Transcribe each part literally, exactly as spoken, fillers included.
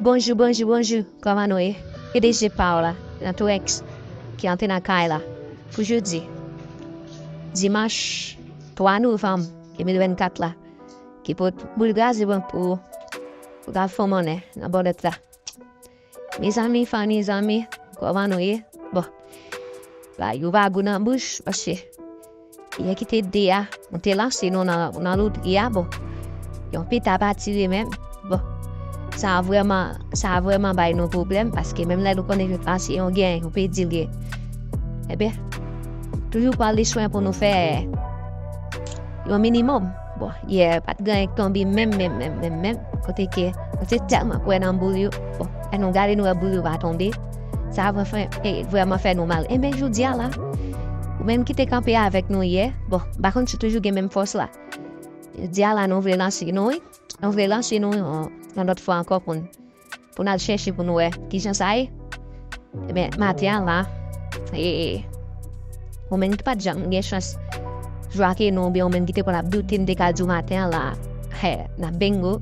Bonjou, bonjou, bonjou. Kòman nou ye? P D G pa w la, nan Torex, ki antre nan kay la. Pou jodi, dimanch twa novanm de mil vennkat la, ki pot boul graze ban pou, pou ka fon monnen nan bòdèt la. Mezanmi, fanmi, zanmi, kòman nou ye? Bon, ba yo bagou nan bouch, paske yè ki te de a, nou te lanse nou nan, nan lotri a, bon. Yon pita pa tire menm. Bon, sa vrèman, sa vrèman bay nou pwoblèm, paske menm lè nou konnen yo pase yon gen, yon pedi l ye. Ebyen, toujou pran le swen pou nou fè yon minimòm. Bon, yè, pa t gen anyen k tonbe menm, menm, menm, menm, menm. Kote ke, nou te tèlman kwè nan boul yo. Bon, lè nou gade, nou wè boul yo pa tonbe. Sa vrè-, fè, e, vrèman fè nou mal. Enben, jodi a la, ou menm ki te kanpe avèk nou yè, bon, m pa konn si w toujou gen menm fòs la. Jodi a la, nou vle lanse nou, wi. Nou vle lanse nou yon, yon lòt fwa ankò pou n, pou n al chèche pou nou wè kijan sa ye. Ebyen, maten an la, e, ou menm ki pa t janm gen chans jwa ke nou, oubyen ou menm ki te konn ap doute, m te ka di w maten an la, hè, n ap bengo.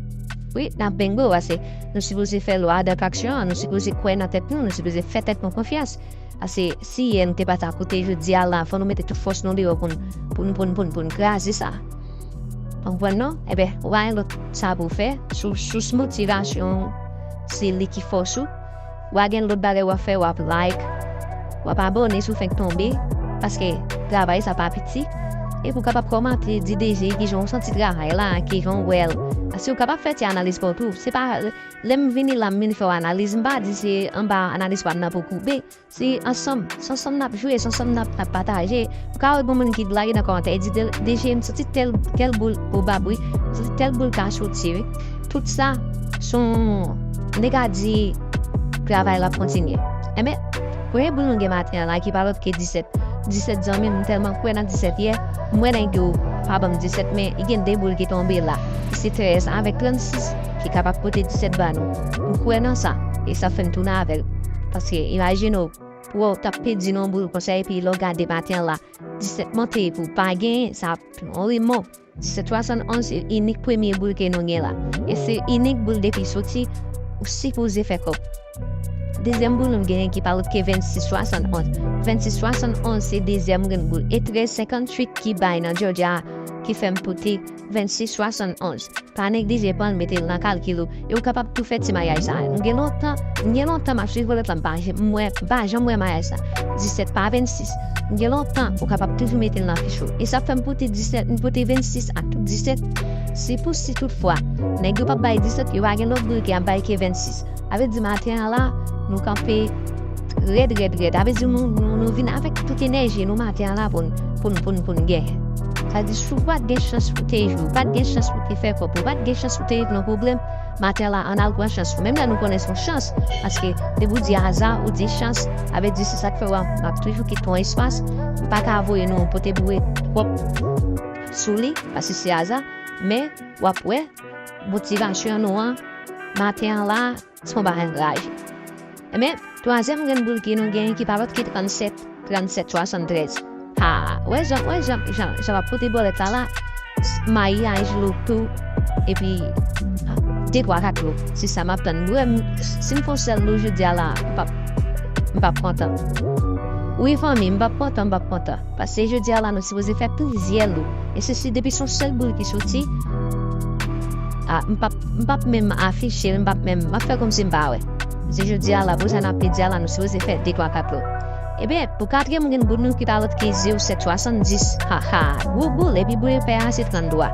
Wi, n ap bengo, paske nou sipoze fè lwa datraksyon an, nou sipoze kwè nan tèt nou, nou sipoze fè tèt nou konfyans. Paske si yè nou te pa ta koute, jodi a la, fò nou mete tout fòs nou deyò pou n, pou n, pou n, pou n, pou n kraze sa. Konprann non? Enben, ou pa gen lòt sa pou w fè. Sou, sous motivasyon, se li ki fòs ou. W a gen lòt bagay w ap fè, w ap like, w ap abòne si w fenk tonbe, paske travay sa pa piti. Epi w kapab kòmante, di D J kijan w santi travay la, kijan w wè l. Paske w kapab fè ti analiz pa w tou. Se pa, lè m vini la, m vin fè w analiz, m pa di se anba analiz pa m nan pou koube. Se ansanm, se ansanm n ap jwe, se ansanm n ap, n ap pataje. Ou ka wè gen moun ki lage nan kòmantè, e di, "D J, m santi tèl, tèl boul, ou bab, wi. M santi tèl boul ka soti, wi." Tout sa, se yon nèg a di, travay la ap kontinye. Enben, premye boul nou gen maten an la, ki pa lòt ke disèt. Disèt zanmi m, m tèlman kwè nan disèt yè. M wè nèg yo pa ban m disèt, men gen de boul ki tonbe la. Se trèz avèk trannsis ki kapab pote disèt ba nou. M kwè nan sa, e sa fè m tounen avè l. Paske, imajine w, pou w t ap pèdi nan boul konsa, epi lè w gade maten an la, disèt monte, epi w pa genyen, sa ap yon remò. Disèt swasannonz se inik premye boul ke nou gen la. E se inik boul depi soti, ou sipoze fè kòb. Dezyèm boul nou genyen ki pa lòt ke vennsis swasannonz. Vennsis swasannonz se dezyèm grenn boul. E trèz senkantuit ki bay nan Georgia a, ki fè m pote vennsis swasannonz. Pa neglije pran l, mete l nan kalkil ou. E ou kapab tou fè ti mayaj sa. M gen lontan, m gen lontan m ap swiv bòlèt la, m pa jan-, m wè, m pa janm wè mayaj sa. Disèt pa vennsis. M gen lontan, ou kapab toujou mete l nan fich ou. E sa fè m pote disèt, m pote vennsis ak tout disèt. Se pou si toutfwa nèg yo p ap bay disèt, yo pa gen lòt boul ki ap bay ke vennsis. Sa vle di maten an la, nou kanpe rèd, rèd, rèd. Sa vle di nou, nou, nou vin avèk tout enèji nou maten an la pou n, pou n, pou n, pou n genyen. Sa vle di si w pa t gen chans pou te jwe, ou pa t gen chans pou te fè kòb, ou pa t gen chans pou te rive nan pwoblèm, maten an la, ann al pran chans ou. Menm lè nou konnen se yon chans, paske depi w di aza, ou di chans, sa vle di se sa k fè w, m ap toujou kite yon espas, m pa ka voye nou pote boure twòp sou li, paske se aza, men w ap wè, motivasyon nou an, maten an la, se yon bagay anraje. Enben, twazyèm grenn boul ki nou genyen ki pa lòt ki trannsèt, trannsèt swasanntrèz. Ha, wè jan, wè jan, jan, jan m ap pote bòlèt la la, mayaj lou tou, epi de twa kat lou, se sa m ap tann. Wè, m, si m fè yon sèl lou jodi a la, m p ap, m p ap kontan. Wi, fanmi, m p ap kontan, m p ap kontan. Paske jodi a la, nou sipoze fè plizyè lou. E se si depi se yon sèl boul ki soti, a, m p ap, m p ap menm afiche l, m p ap menm, m ap fè kòmsi m pa wè. Se jodi a la, pou sa n ap pèdi a la, nou sipoze fè de twa kat lou. Ebyen, pou katriyèm grenn boul nou ki pa lòt ke zewo sèt swasanndis, ha, ha, gwo boul, epi boul enpè a se tranntwa.